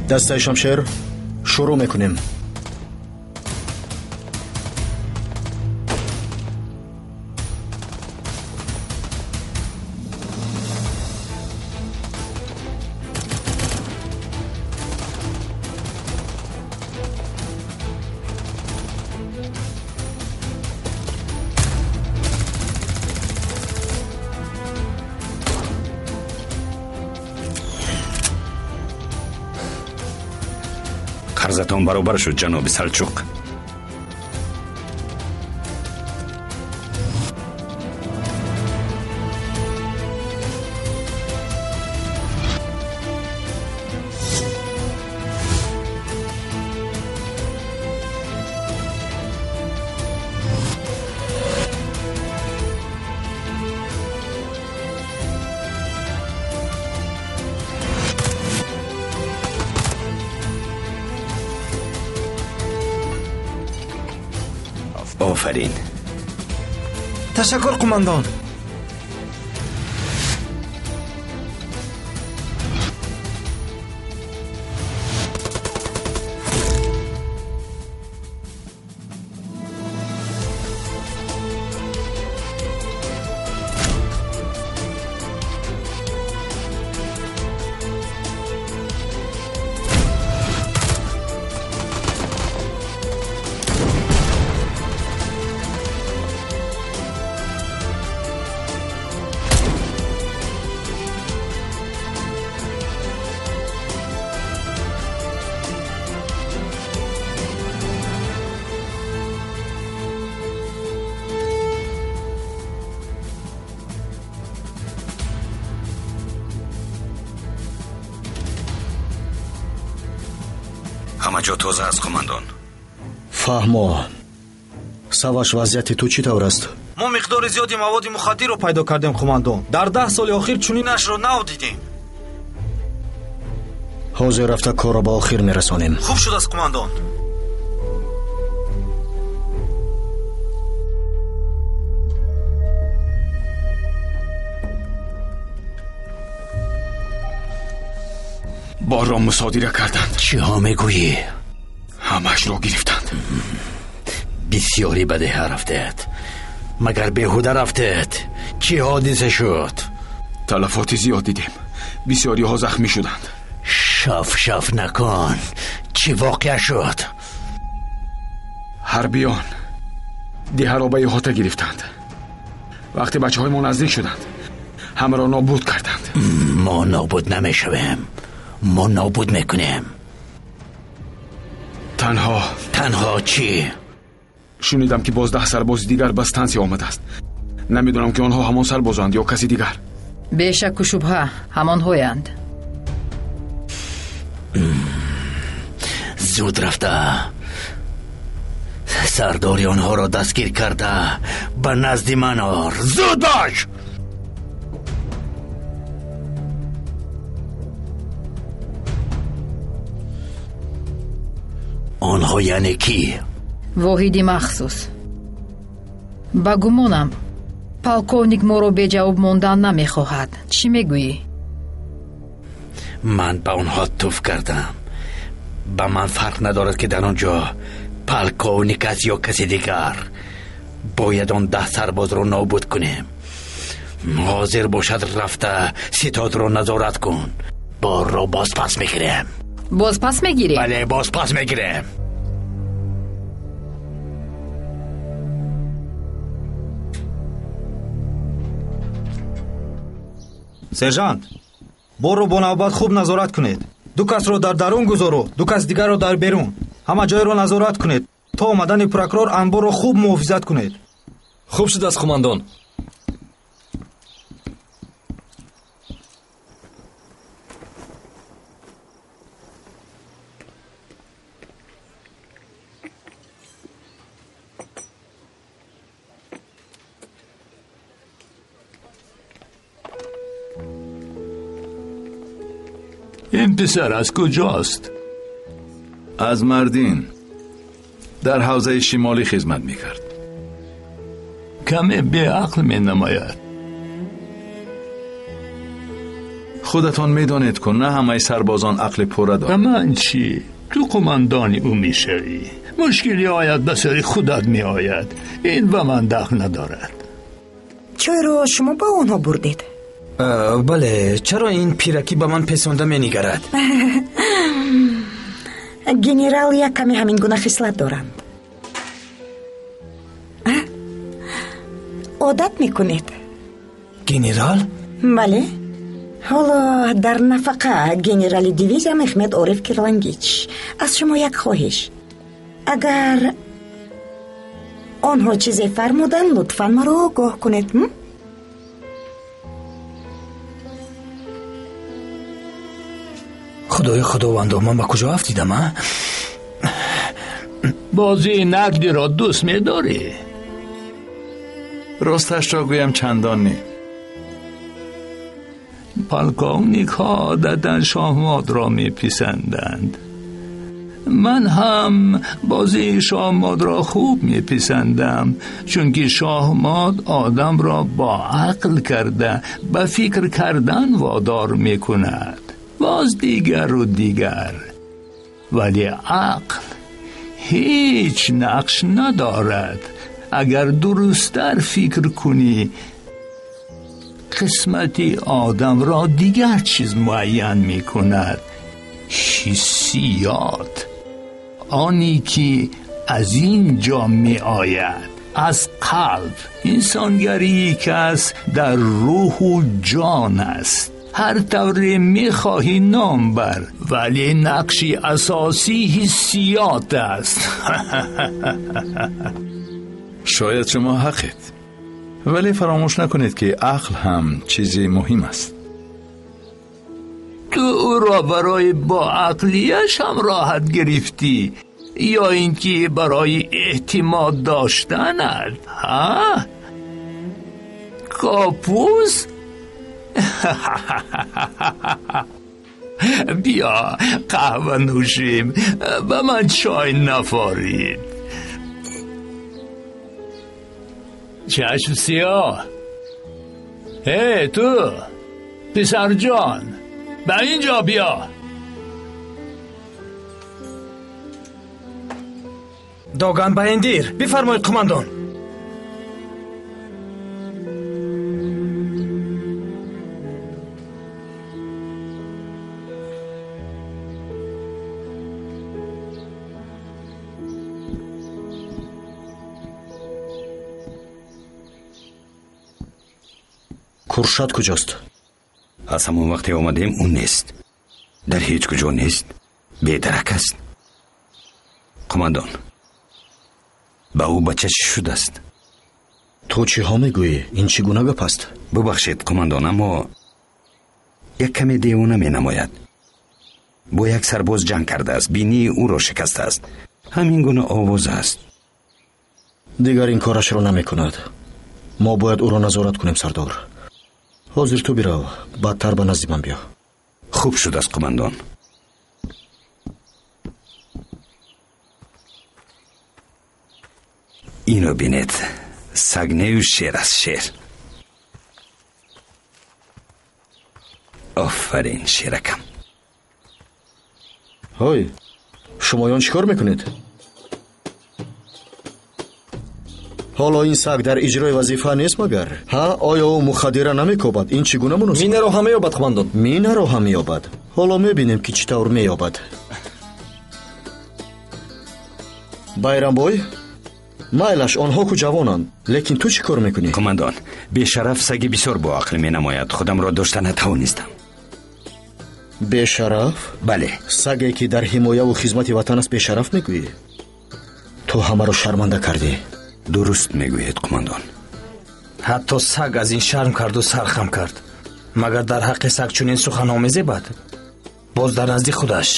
Дастаи шамшер шурӯъ мекунем. Қарзатон баробар шуд, ҷаноби Салчуқ. Офарин. Ташаккур, қумандон. Ҳама ҷо тоза аст, қумандон. Фаҳмо. Саваш, вазъияти ту чӣ тавр аст? Мо миқдори зиёди маводи мухаддирро пайдо кардем, қумандон. Дар 10 соли охир чунинашро нав дидем. Ҳозир рафта корро ба охир мерасонем. Хуб шудааст, қумандон. Борро мусодира карданд. Чиҳо мегӯӣ? Ҳамаашро гирифтанд. Бисёре ба деҳа рафтед. Магар беҳуда рафтед? Чӣ ҳодиса шуд? Талафоти зиёд дидем. Бисёриҳо захмӣ шуданд. Шаф шаф накун. Чӣ воқеа шуд? Ҳарбиён деҳаро ба иҳота гирифтанд. Вақте бачаҳои мо наздик шуданд, ҳамаро нобуд карданд. Мо нобуд намешавем. Мо нобуд мекунем. Танҳо чӣ? Шунидам, ки боз 10 сарбози дигар ба стансия омадааст. Намедонам, ки онҳо ҳамон сарбозанд ё каси дигар. Бешакку шубҳа ҳамонҳоянд. Зуд рафта сардори онҳоро дастгир карда ба назди ман ор. Зуд бош! Онҳо яъне кӣ? Воҳиди махсус. Ба гумонам, полковник моро беҷавоб мондан намехоҳад. Чӣ мегӯӣ? Ман ба онҳо туф кардам. Ба ман фарқ надорад, ки дар он ҷо полковник аст ё каси дигар. Бояд он 10 сарбозро нобуд кунем. Ҳозир бошад, рафта ситодро назорат кун. Борро боз пас мегирем. Боз пас мегирем? Бале, боз пас мегирем. Сержант, борро бо навбат хуб назорат кунед. 2 касро дар дарун гузору, 2 кас дигарро дар берун. Ҳама ҷойро назорат кунед. То омадани прокурор анборро хуб муҳофизат кунед. Хуб шудааст, қумандон. این پسر از کجاست؟ از مردین. در حوزه شمالی خدمت میکرد. کمی بی‌عقل می نماید. Худатон медонед, ку на ҳамаи сарбозон ақли пурра Ба доранд. Ман чӣ? Ту қумандони ӯ мешавӣ. Мушкиле ояд, ба сари худат меояд. Ин ба ман дахл надорад. Чойро шумо ба онҳо бурдед? Бале, чаро ин пиракӣ ба ман песонда менигарад? Генерал як каме ҳамин гуна хислат доранд. Одат мекунед. Генерал? Бале, ҳоло дар нафақа генерали дивизия Мехмед Ориф Кирлангич. Аз шумо як хоҳиш: агар онҳо чизе фармуданд, лутфан маро огоҳ кунед. Худои худовандо, ман ба куҷо афтидам, а? Бозии нақдиро дӯст медорӣ? Росташро гӯям, чандон не. Полковникҳо одатан шоҳмотро меписанданд. Ман ҳам бозии шоҳмотро хуб меписандам, чунки шоҳмот одамро бо ақл карда ба фикр кардан водор мекунад. Боз дигару дигар. Вале ақл ҳеҷ нақш надорад. Агар дурусттар фикр кунӣ, қисмати одамро дигар чиз муайян мекунад: ҳиссиёт, оне ки аз ин ҷо меояд, аз қалб. Инсонгарии кас дар рӯҳу ҷон аст. Ҳар тавре мехоҳӣ ном бар, вале нақши асосӣ ҳиссиёт аст. Шояд шумо ҳақед, вале фаромӯш накунед, ки ақл ҳам чизи муҳим аст. Ту ӯро барои боақлияш ҳам роҳат гирифтӣ ё ин ки барои эътимод доштанат, ҳа? Копус? Биё қаҳва нӯшем, ба ман чой нафорид. Чашм сиёҳ. Эй ту, писарҷон, ба ин ҷо биё. Доган Баиндир, бифармоед, қумандон. Куршад куҷост? Аз ҳамон вақте омадем, ӯ нест. Дар ҳеҷ куҷо нест, бедарак аст. Қумандон, ба ӯ бача чӣ шудааст? Ту чиҳо мегӯӣ? Ин чӣ гуна гап аст? Бубахшед, қумандон, аммо як каме девона менамояд. Бо як сарбоз ҷанг кардааст, бинии ӯро шикастааст. Ҳамин гуна овоз аст. Дигар ин корашро намекунад. Мо бояд ӯро назорат кунем, сардор. Ҳозир ту бирав, баъдтар ба назди ман биё. Хуб шудааст, қумандон. Ино бинед, саг нею шер аст, шер. Офарин, шеракам. Ҳой, шумоён чӣ кор мекунед? Ҳоло ин саг дар иҷрои вазифа нест магар? Ҳа, оё ӯ мухаддира намекобад? Ин чӣ гуна муносиб? Минаро ҳам меёбад, қумандон. Минаро ҳам меёбад. Ҳоло мебинем, ки чӣ тавр меёбад. Байрамбой, майлаш, онҳо ку ҷавонанд, лекин ту чӣ кор мекунӣ? Қумандон, бешараф саги бисёр боақл менамояд. Худамро дошта натавонистам. Бешараф? Бале. Саге, ки дар ҳимояву хизмати ватан аст, бешараф мегӯӣ? Ту ҳамаро шарманда кардӣ. Дуруст мегӯед, қумандон. Ҳатто саг аз ин шарм карду сархам кард. Магар дар ҳаққи саг чунин суханҳо мезебад? Боз дар назди худаш.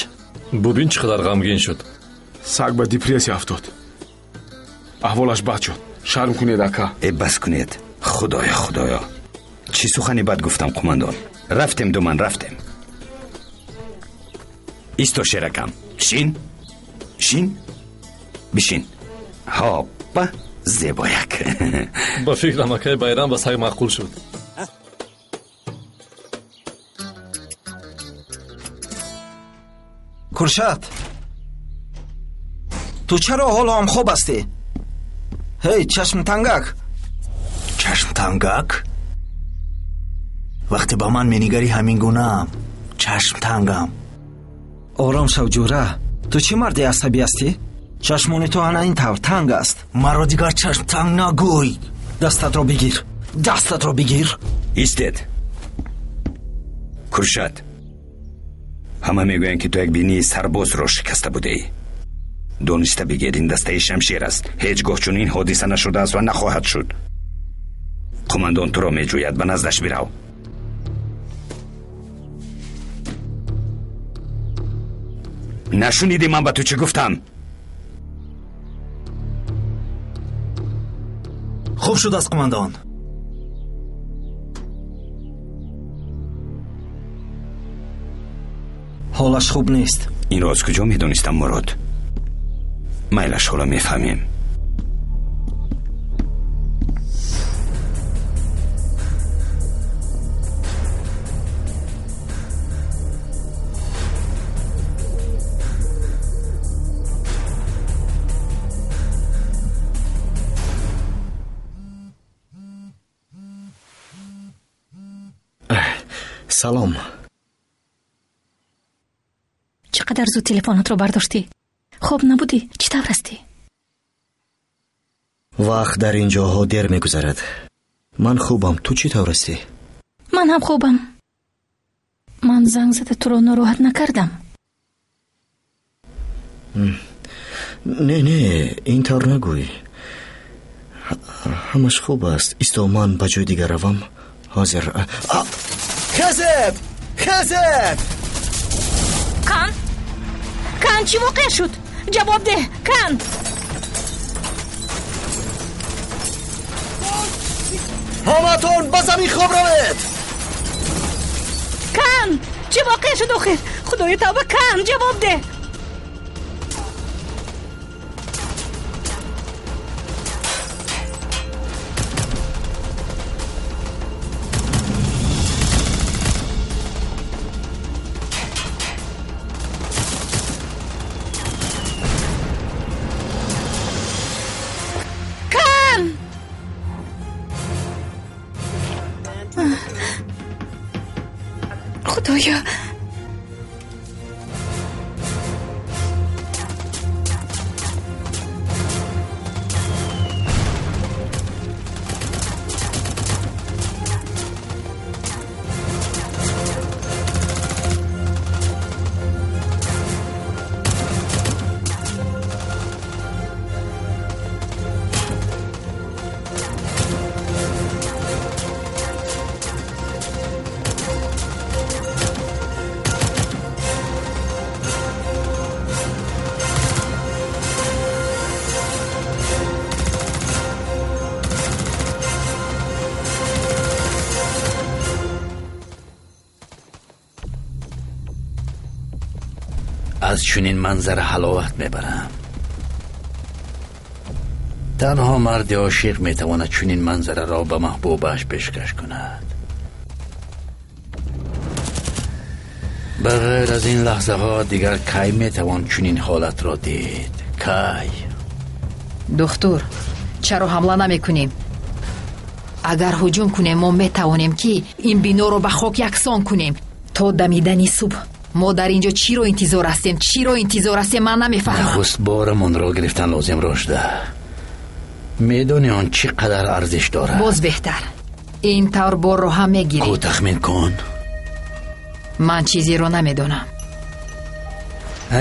Бубин, чӣ қадар ғамгин шуд. Саг ба депрессия афтод. Аҳволаш бад шуд. Шарм кунед, ака. Э, бас кунед. Худоё, худоё, чӣ сухани бад гуфтам, қумандон. Рафтем, думан, рафтем. Исто, шеракам, шин, шин, бишин. Ҳоппа, зебояк. Ба фикрам, акаи Байрам ба саг маъқул шуд. Куршад, ту чаро ҳоло ҳам хоб ҳастӣ? Ҳей, чашмтангак! Чашмтангак? Вақте ба ман менигарӣ, ҳамин гунаам, чашмтангам. Ором шав, ҷура. Ту чӣ марди асабӣ ҳастӣ? Чашмони ту ана ин тавр танг аст. Маро дигар чашмтанг нагӯй. Дастатро бигир, дастатро бигир. Истед, Куршад. Ҳама мегӯянд, ки ту як бинии сарбозро шикаста будаӣ. Дониста бигир, ин дастаи шамшер аст. Ҳеҷ гоҳ чунин ҳодиса нашудааст ва нахоҳад шуд. Қумандон туро меҷӯяд, ба наздаш бирав. Нашунидӣ ман ба ту чӣ гуфтам? Хуб шудааст, қумандон. Ҳолаш хуб нест. Инро аз куҷо медонистам, Мурод? Майлаш, ҳоло мефаҳмем. Салом. Чӣ қадар зуд телефонатро бардоштӣ? Хоб набудӣ? Чӣ тавр ҳастӣ? Вақт дар ин ҷоҳо дер мегузарад. Ман хубам, ту чӣ тавр ҳастӣ? Ман ҳам хубам. Ман занг зада туро нороҳат накардам. Не, не, ин тавр нагӯй. Ҳамаш хуб аст. Исто, ман ба ҷои дигар равам. Ҳозир. Хезед! Хезед! Кан? Кан, чӣ воқеа шуд? Ҷавоб деҳ, Кан! Ҳаматон ба замин хоб равед! Кан! Чӣ воқеа шуд охир? Худои тавба, Кан, ҷавоб деҳ! Худоё! Аз чунин манзара ҳаловат мебарам. Танҳо марди ошиқ метавонад чунин манзараро ба маҳбубаш пешкаш кунад. Ба ғайр аз ин лаҳзаҳо дигар кай метавон чунин ҳолатро дид? Кай? Духтур, чаро ҳамла намекунем? Агар ҳуҷум кунем, мо метавонем, ки ин биноро ба хок яксон кунем то дамидани субҳ. Мо дар ин ҷо чиро интизор ҳастем? Чиро интизор ҳастем? Ман намефаҳмам. Нахуст борамонро гирифтан лозим, Рожда. Медонӣ он чӣ қадар арзиш дорад? Боз беҳтар. Ин тавр борро ҳам мегирем. Ку тахмин кун. Ман чизеро намедонам.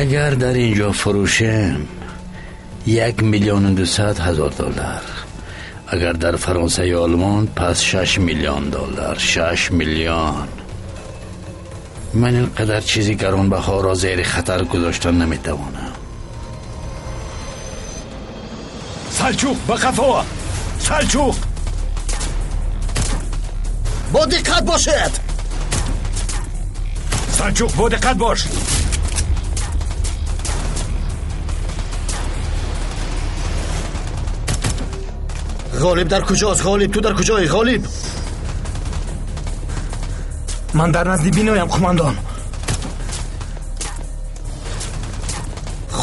Агар дар ин ҷо фурӯшем 1 200 000 доллар. Агар дар Фаронса ё Олмон, пас 6 миллион доллар. 6 миллион. Ман ин қадар чизи гаронбаҳоро зери хатар гузоштан наметавонам. Салчуқ, ба қафо! Салчуқ! Бо диққат бошед! Салчуқ, бо диққат бош! Ғолиб дар куҷост? Ғолиб, ту дар куҷоӣ? Ғолиб! Ман дар назди биноям, қумандон.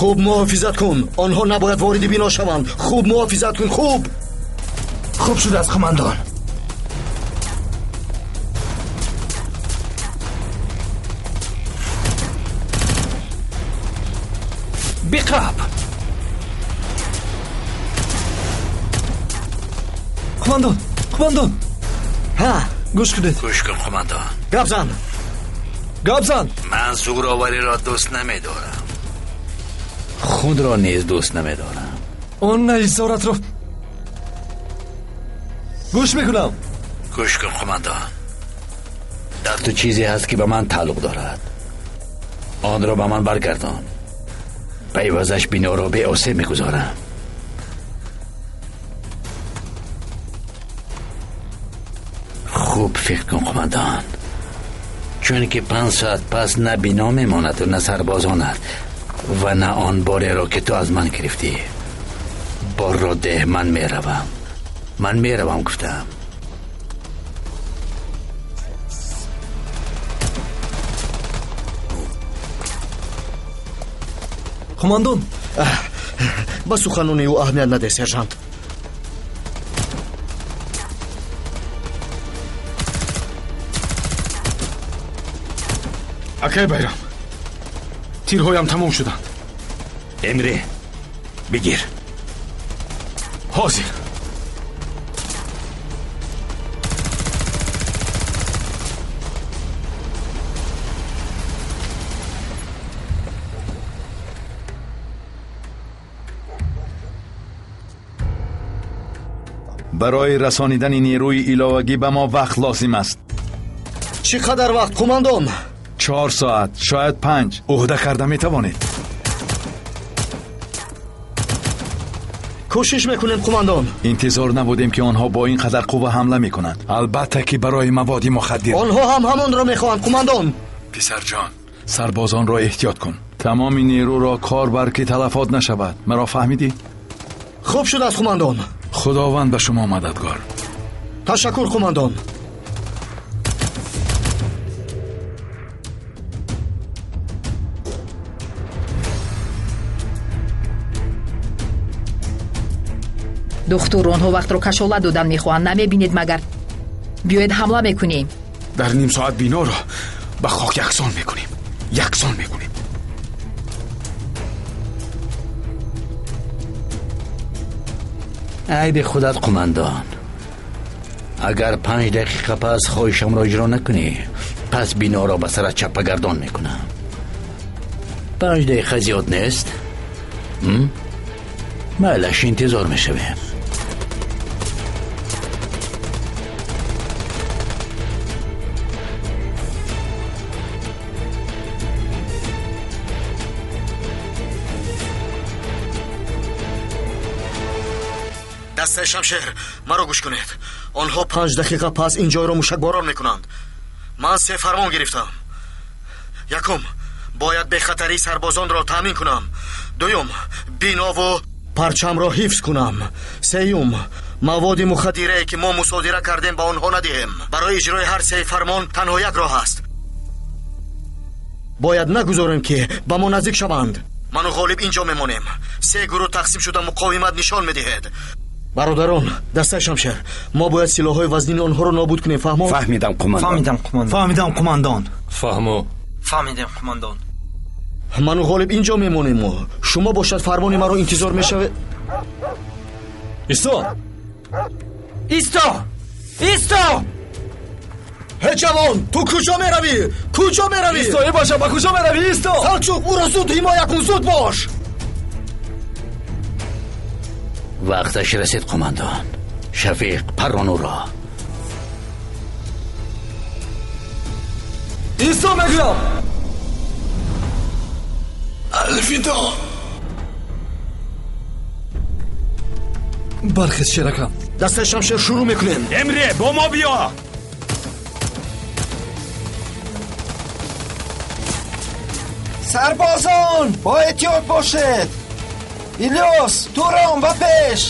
Хуб муҳофизат кун. Онҳо набояд вориди бино шаванд. Хуб муҳофизат кун, хуб. Хуб шудааст, қумандон. Биқаб. Қумандон, қумандон. Ҳа, гӯш кунед. Гӯш кун, қумандон. Гап зан. Гап зан. Ман зӯровариро дӯст намедорам. Худро низ дӯст намедорам. Он наизоратро гӯш мекунам. Гӯш кун, қумандон. Дар ту чизе ҳаст, ки ба ман тааллуқ дорад. Онро ба ман баргардон. Ба ивазаш биноро беосеб мегузорам. Хуб фикр кун, қумандон. Чунки 5 соат пас на бино мемонад, на сарбозонат ва на он бореро, ки ту аз ман гирифтӣ. Борро деҳ, ман меравам. Ман меравам, гуфтам. Қумандон, ба суханони ӯ аҳамият надеҳ, сержант. Акай Байрам, тирҳоям тамом шуданд. Эмре, бигир. Ҳозир. Барои расонидани нерӯи иловагӣ ба мо вақт лозим аст. Чӣ қадар вақт, қумандон? 4 соат, шояд 5. Уҳда карда метавонед. Кӯшиш мекунем, қумандон. Интизор набудем, ки онҳо бо ин қадар қувва ҳамла мекунанд. Албатта, ки барои маводи мухаддир. Онҳо ҳам ҳамонро мехоҳанд, қумандон. Писарҷон, сарбозонро эҳтиёт кун. Тамоми нерӯро кор бар, ки талафот нашавад. Маро фаҳмидӣ? Хуб шудааст, қумандон. Худованд ба шумо мададгор. Ташаккур, қумандон. Духтур, онҳо вақтро кашола додан мехоҳанд. Намебинед магар? Биёед ҳамла мекунем. Дар ним соат биноро ба хок яксон мекунем. Яксон мекунем. Айби худат, қумандон. Агар 5 дақиқа пас хоҳишамро иҷро накунӣ, пас биноро ба сарат чаппагардон мекунам. 5 дақиқа зиёд нест? Майлаш, интизор мешавем. Дастаи шамшер, маро гӯш кунед. Онҳо 5 дақиқа пас ин ҷойро мушакборон мекунанд. Ман 3 фармон гирифтам. Якум, бояд бехатарии сарбозонро таъмин кунам. Дуюм, бинову парчамро ҳифз кунам. Сеюм, маводи мухаддирае, ки мо мусодира кардем, ба онҳо надиҳем. Барои иҷрои ҳар се фармон танҳо як роҳ аст. Бояд нагузорем, ки ба мо наздик шаванд. Ману Ғолиб инҷо мемонем. 3 гурӯҳ тақсим шуда муқовимат нишон медиҳед. Бародарон, дастаи шамшер, мо бояд силоҳҳои вазнини онҳоро нобуд кунем. Фаҳмо? Фаҳмидам, қумандон. Фаҳмидам, қумандон. Фаҳмидам, қумандон. Фаҳмо. Фаҳмидем, қумандон. Ману Ғолиб инҷо мемонем. Шумо бошад фармони маро интизор мешавед. Исто! Исто! Исто! Ҳей ҷавон, ту куҷо меравӣ? Куҷо меравӣ? Исто, эй баша, ба куҷо меравӣ? Исто! Салчуқ, ӯро зуд ҳимоя кун, зуд бош! Вақташ расид, қумандон. Шафиқ, паррон ӯро. Исто мегӯям! Алфидо! Бархез, шеракам. Дастаи шамшер, шурӯъ мекунем. Эмре, бо мо биё! Сарбозон, бо эҳтиёт бошед. Илёс, Турон, ба пеш!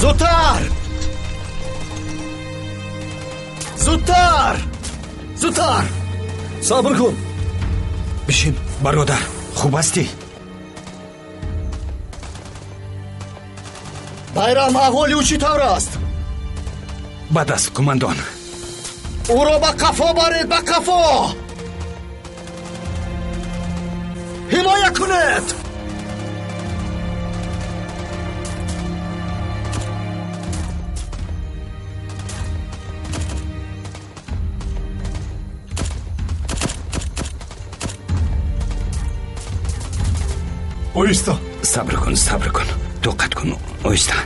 Зудтар! Зудтар! Зудтар! Сабр кун. Бишин, бародар, хуб ҳастӣ? Байрам, аҳволи ӯ чӣ тавр аст? Бад аст, қумандон. Ӯро ба қафо баред, ба қафо! Ҳимоя кунед! Оҳиста. Сабр кун, сабр кун, тоқат кун, оҳиста.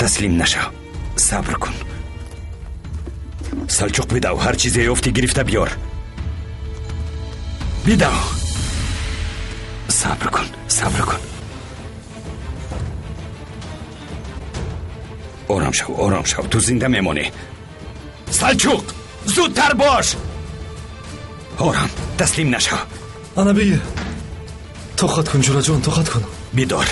Таслим нашав, сабр кун. Салчуқ, бидав, ҳар чизе ёфтӣ гирифта биёр. Бидав. Сабр кун, сабр кун. Ором шав, ором шав, ту зинда мемонӣ. Салчуқ, зудтар бош! Ором, таслим нашав. Ана бигир. Тоқат кун, ҷураҷон, тоқат кун. Бидор.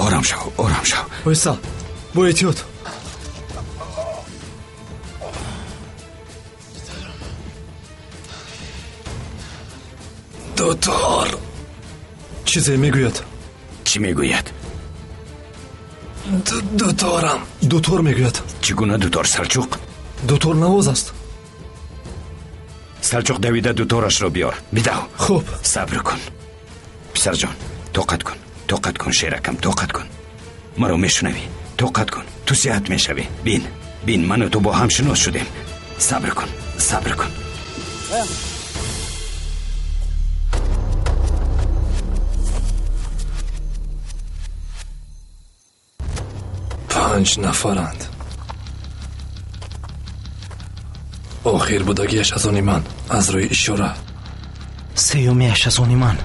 Ором шав, ором шав. Оҳиста, бо эҳтиёт. Дутор. Чизе мегӯяд. Чӣ мегӯяд? Дуторам. Дутор мегӯяд. Чӣ гуна дутор, Салчуқ? Дутор навоз аст. Салчуқ, давида дуторашро биёр. Бидав. Хуб. Сабр кун. Писарҷон, тоқат кун. Тоқат кун, шеракам, тоқат кун. Маро мешунавӣ? Тоқат кун. Ту сиҳат мешавӣ. Бин, бин, ману ту бо ҳам шинос шудем. Сабр кун, сабр кун. Панҷ нафаранд. Охир будагиаш аз они ман, аз рӯи ишора. Сеюмиаш аз они ман.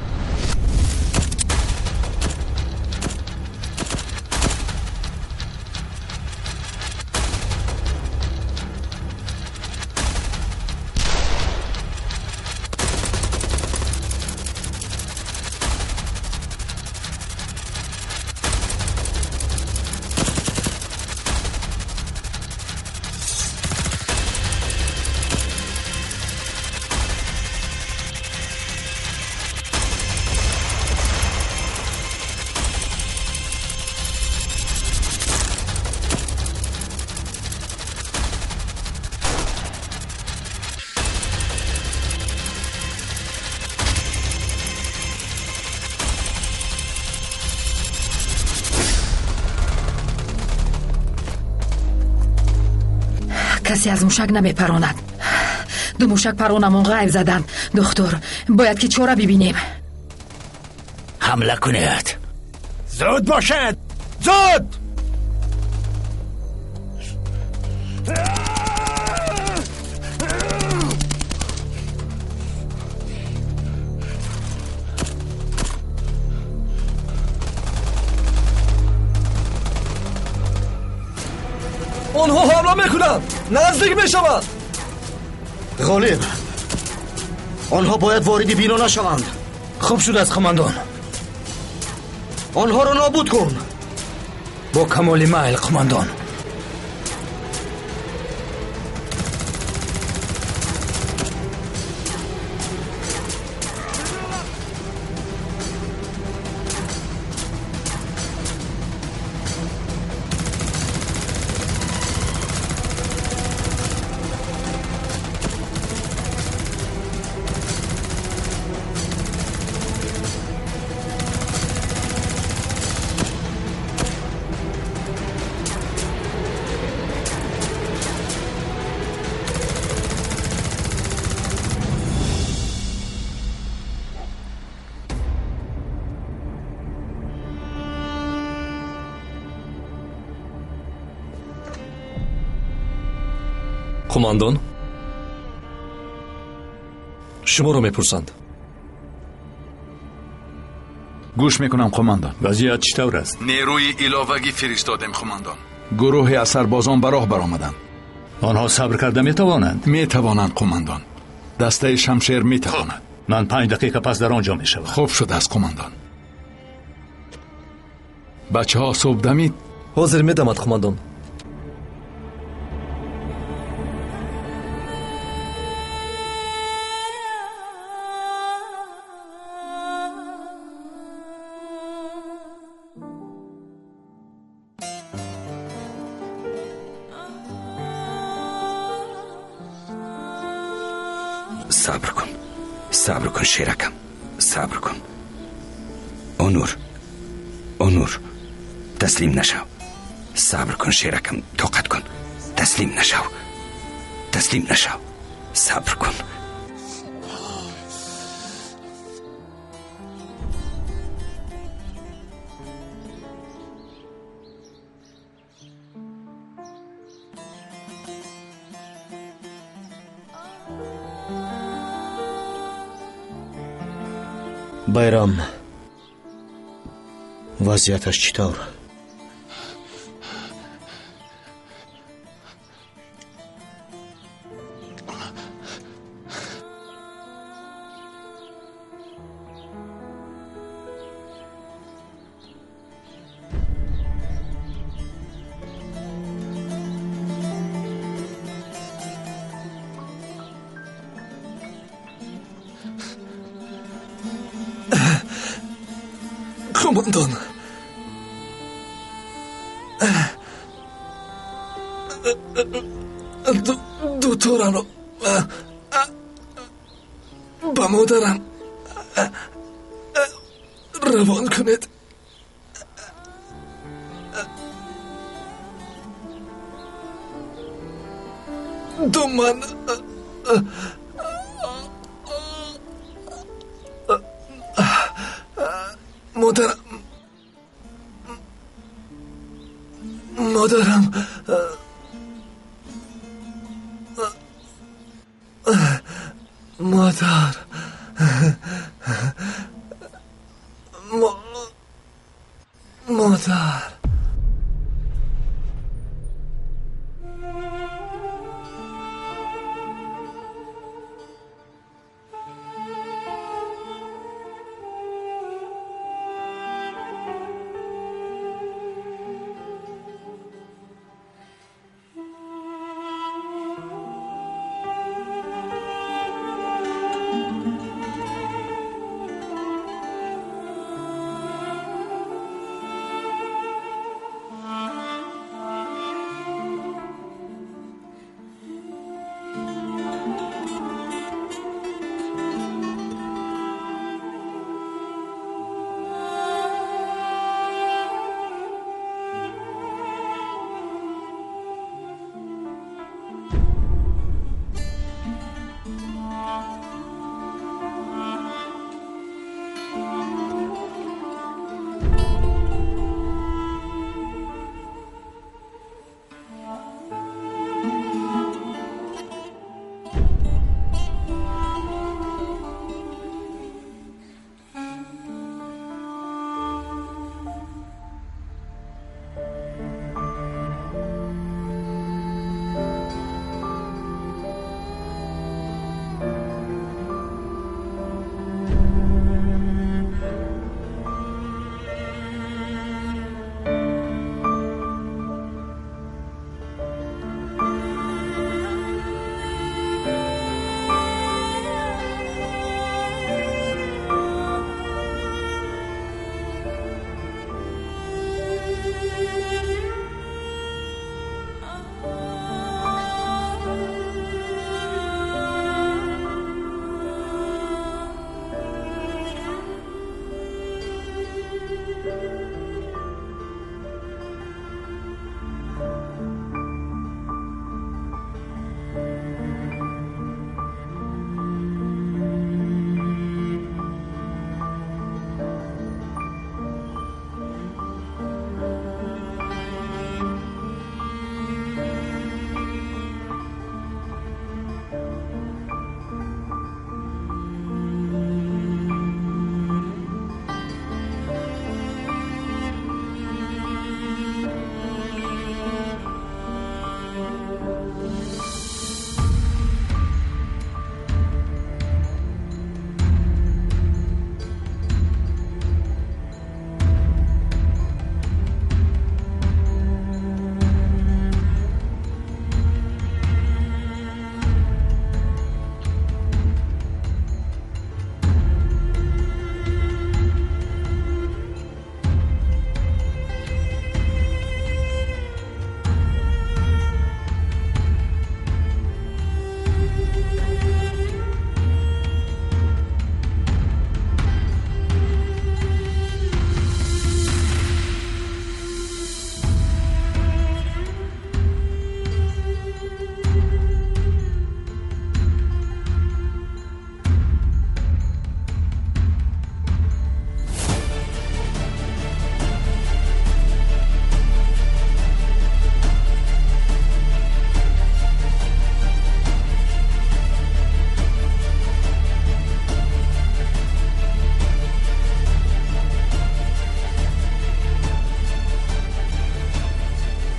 Касе аз мушак намепаронад. Ду мушак паронамон ғайб заданд. Духтур, бояд ки чора бибинем. Ҳамла кунед. Зуд бошед! Зуд! Онҳо ҳамла мекунанд, наздик мешаванд. Ғолиб, онҳо бояд вориди бино нашаванд. Хуб шудааст, қумандон. Онҳоро нобуд кун. Бо камоли майл, қумандон. Қумандон, шуморо мепурсанд. Гӯш мекунам, қумандон. Вазъият чӣ тавр аст? Нерӯи иловагӣ фиристодем, қумандон. Гурӯҳе аз сарбозон ба роҳ баромаданд. Онҳо сабр карда метавонанд? Метавонанд, қумандон. Дастаи шамшер метавонад. Ман 5 дақиқа пас дар он ҷо мешавам. Хуб шудааст, қумандон. Бачаҳо, субҳ дамид? Ҳозир медамад, қумандон. Сабр кун, сабр кун, шеракам, сабр кун. Онур, Онур, таслим нашав. Сабр кун, шеракам, тоқат кун. Таслим нашав, таслим нашав, сабр кун. Байрам, вазъияташ чӣ тавр? Қумандон, дуторамро ба модарам равон кунед. Ду ман модарам, модарам, модар, модар.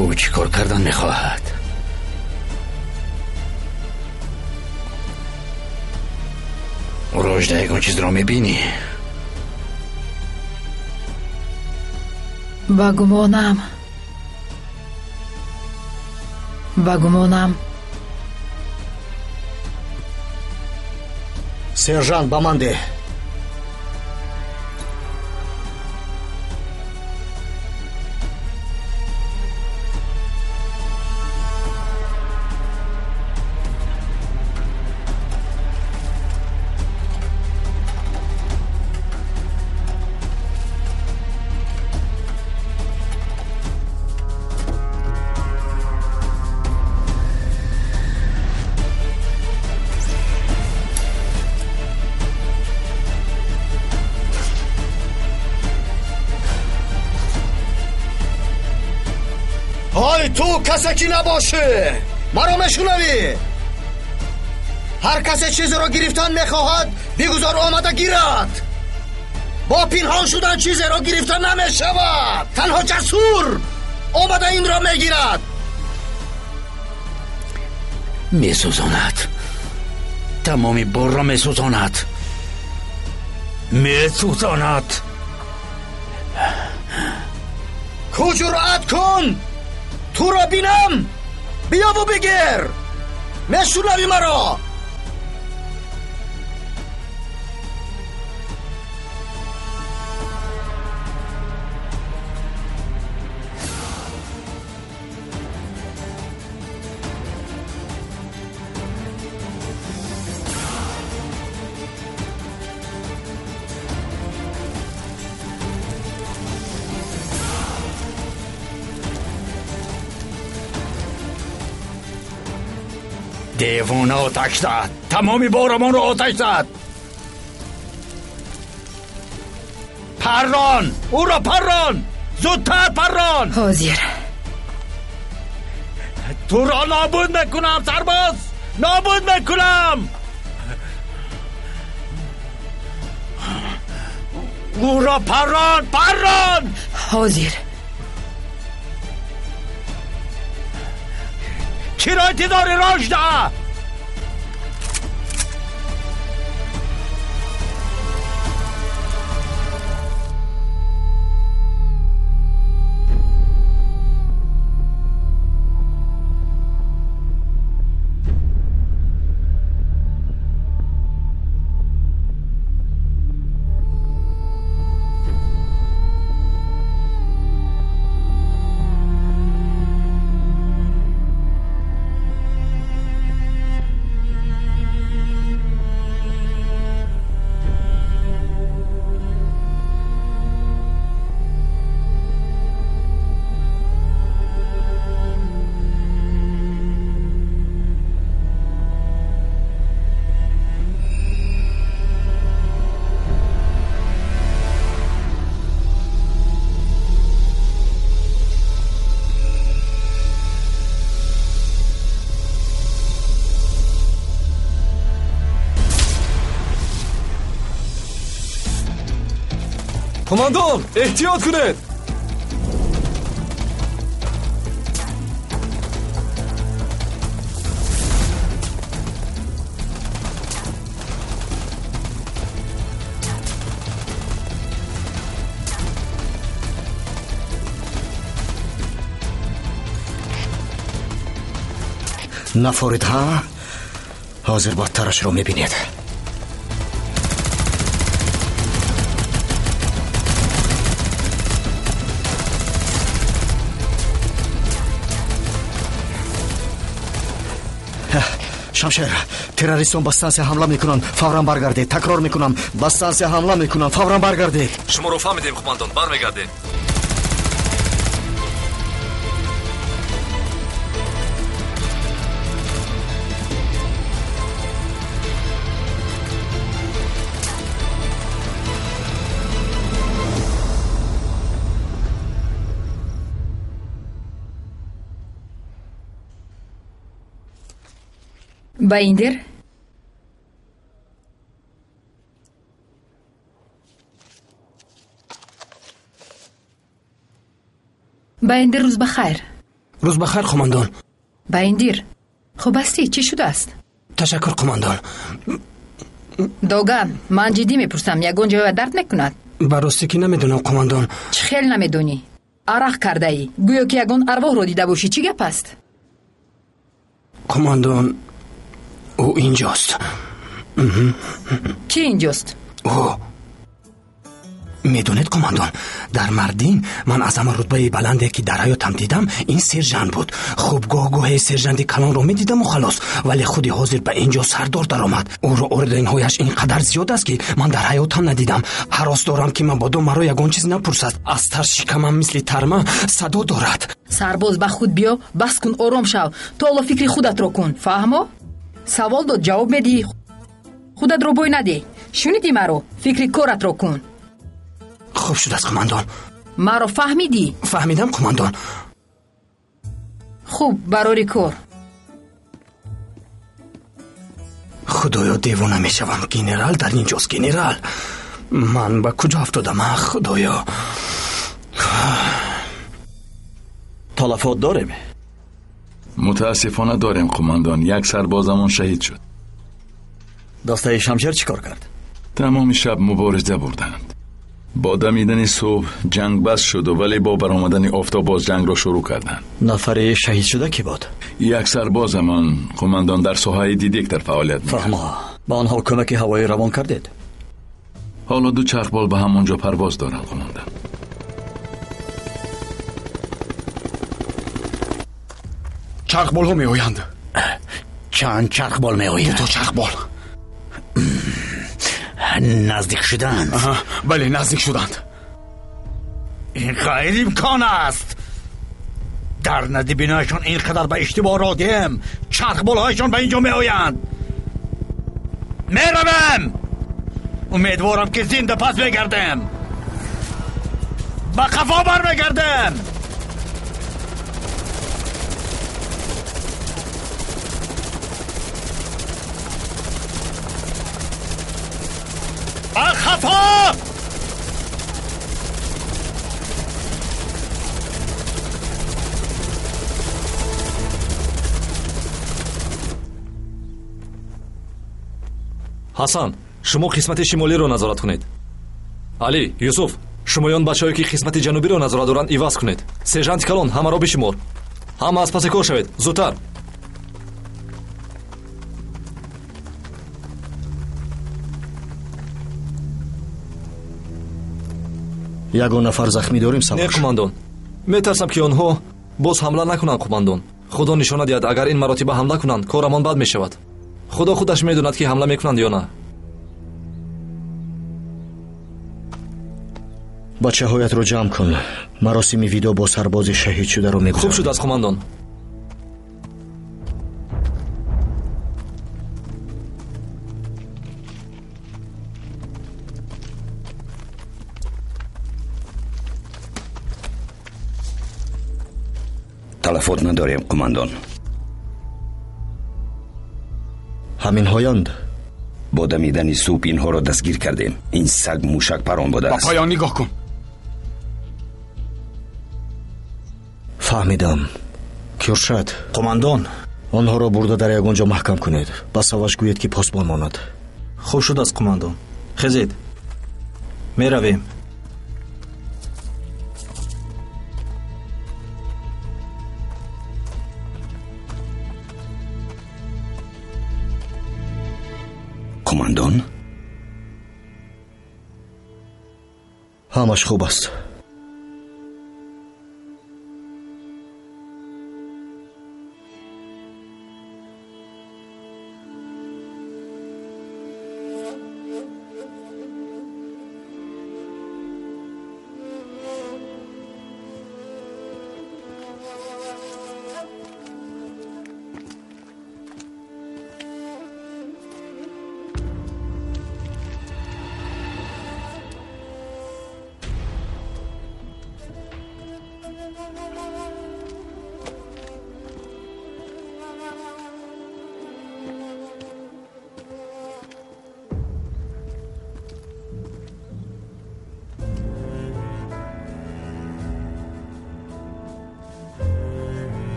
Ӯ чӣ кор кардан мехоҳад? Рожда, ягон чизро мебинӣ? Ба гумонам, ба гумонам. Сержант, ба ман деҳ. Ой, ту касе ки набошӣ, маро мешунавӣ? Ҳар касе чизеро гирифтан мехоҳад, бигузор омада гирад. Бо пинҳон шудан чизеро гирифта намешавад. Танҳо ҷасур омада инро мегирад. Месӯзонад, тамоми борро месӯзонад, месӯзонад. Ку ҷуръат кун, туро бинам, биёву бигир. Мешунавӣ маро? Девона оташ зад, тамоми борамонро оташ зад. Паррон, ӯро паррон, зудтар паррон. Ҳозир. Туро нобуд мекунам, сарбоз, нобуд мекунам. Ӯро паррон, паррон. Ҳозир. Чиро интизори, Рожда? Командон, эҳтиёт кунед! Нафорид, ҳа? Ҳозир бадтарашро мебинед. Шамшер, террористон ба стансия ҳамла мекунанд. Фавран баргардед. Такрор мекунам, ба стансия ҳамла мекунанд. Фавран баргардед. Шуморо фаҳмидем, командон, бармегардем. Баиндер? Баиндер, рӯз ба хайр. Рӯз ба хайр, қумандон. Баиндир, хуб ҳастӣ? Чӣ шудааст? Ташаккур, қумандон. Доган, ман ҷиддӣ мепурсам, ягон ҷоя дард мекунад? Ба ростӣ ки намедонам, қумандон. Чӣ хел намедонӣ? Арақ кардаӣ, гӯё ки ягон арвоҳро дида бошӣ. Чӣ гап аст? Қумандон, ӯ инҷост. Кӣ инҷост? Ӯ. Медонед, қумандон, дар Мардин ман аз ҳама рутбаи баланде ки дар ҳаётам дидам, ин сержант буд. Хуб, гоҳ-гоҳе сержанти калонро медидаму халос, вале худи ҳозир ба ин ҷо сардор даромад. Ӯро орденҳояш ин қадар зиёд аст, ки ман дар ҳаётам надидам. Ҳарос дорам, ки мабодо маро ягон чиз напурсад. Аз тарс шикамам мисли тарма садо дорад. Сарбоз, ба худ биё, бас кун, ором шав. То ҳоло фикри худатро кун, фаҳмо? Савол дод, ҷавоб медиҳӣ. Худатро бой надеҳ. Шунидӣ маро? Фикри коратро кун. Хуб шудааст, қумандон. Маро фаҳмидӣ? Фаҳмидам, қумандон. Хуб, барори кор. Худоё, девона мешавам. Генерал дар ин ҷост, генерал. Ман ба куҷо афтодам, а, худоё? Талафот дорем? Мутаассифона дорем, қумандон. Як сарбозамон шаҳид шуд. Дастаи шамшер чӣ кор кард? Тамоми шаб мубориза бурданд. Бо дамидани субҳ ҷанг бас шуду, вале бо баромадани офтоб боз ҷангро шурӯъ карданд. Нафари шаҳид шуда кӣ буд? Як сарбозамон, қумандон, дар соҳаи дидектор фаъолият мекард. Фаҳмо, ба онҳо кӯмаки ҳавоӣ равон кардед? Ҳоло ду чархбол ба ҳамон ҷо парвоз доранд, қумандан. Чархболҳо меоянд. Чанд чархбол меоянд? Дуто чархбол. Наздик шуданд. Бале, наздик шуданд. Ин ғайриимкон аст. Дар назди бинояшон ин қадар ба иштибоҳ родием. Чархболҳояшон ба ин ҷо меоянд. Меравем. Умедворам, ки зинда пас мегардем. Ба қафо бармегардем. Ба қафо! Ҳасан, шумо қисмати шимолиро назорат кунед. Алӣ, Юсуф, шумоён бачаҳое ки қисмати ҷанубиро назорат доранд иваз кунед. Сержанти калон, ҳамаро бишумор. Ҳама аз паси кор шавед, зудтар. Ягон нафар захмӣ дорем, Саваш? Не, қумандон. Метарсам, ки онҳо боз ҳамла накунанд, қумандон. Худо нишона диҳад, агар ин маротиба ҳамла кунанд, корамон бад мешавад. Худо худаш медонад, ки ҳамла мекунанд ё на. Бачаҳоятро ҷамъ кун. Маросими видо бо сарбози шаҳид шударо мегузаронем. Хуб шудааст, қумандон. Талафот надорем, қумандон. Ҳаминҳоянд. Бо дамидани субҳ инҳоро дастгир кардем. Ин саг мушак парон будааст. Ба поён нигоҳ кун. Фаҳмидам. Кюршад. Қумандон, онҳоро бурда дар ягон ҷо маҳкам кунед. Ба Саваш гӯед, ки посбон монад. Хуб шудааст, қумандон. Хезед, меравем. Қумандон, ҳамаш хуб аст.